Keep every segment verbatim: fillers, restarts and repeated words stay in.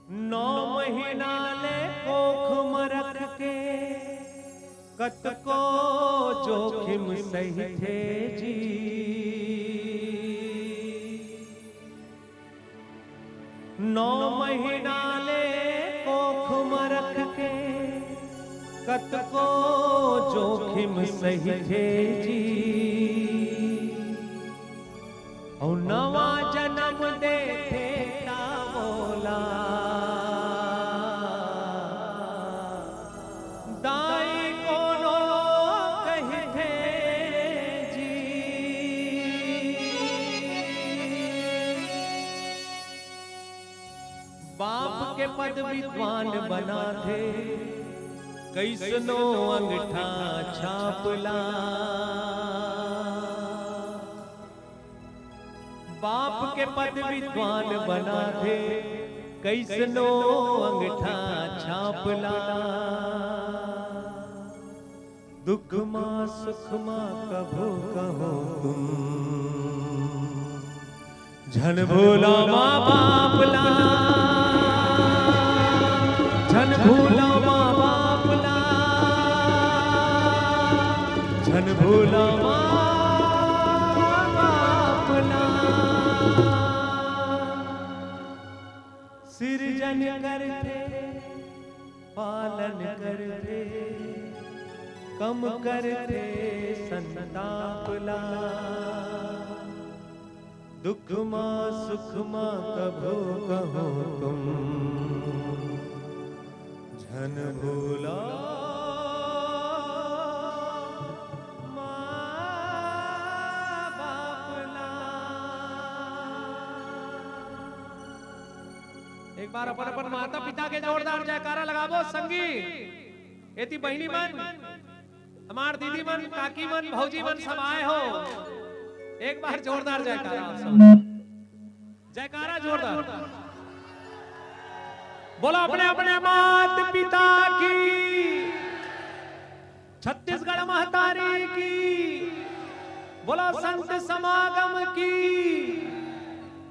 नौ महीना ले कोख म रख के कतको जोखिम सहिथे जी। नौ महीना ले कोख म रख के कतको जोखिम सहिथे जी। अउ नवा जनम देथे ता मोला दाई कोनो कहिथे जी। बाप के पद विद्वान बनाथे, कइसनो अंगठा छाप ला। बाप के पद विद्वान बनाथे, कइसनो अंगठा छाप ला। दुख मा सुख मा कभू कहो तुम, झन भूलो माँ बाप ला, झन भूलो माँ बाप ला, झन भूलो माँ बाप ला। सिरजन करथे, पालन करथे, कम करथे संताप ला। दुख मा सुख मा कभू कहो तुम, झन भूलो माँ बाप ला। एक बार अपन अपन माता पिता के जोरदार जयकारा लगाबो संगी। एती बहिनी मन, हमार दीदी मन, काकी मन, भौजी मन सब आए हो, एक बार जोरदार जयकारा आप सब। जयकारा जोरदार। बोलो अपने अपने मात पिता की, छत्तीसगढ़ महतारी की, बोलो संत समागम की,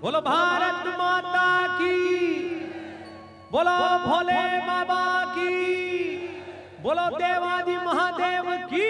बोलो भारत माता की, बोलो भोले बाबा की, बोलो देवादि महादेव की।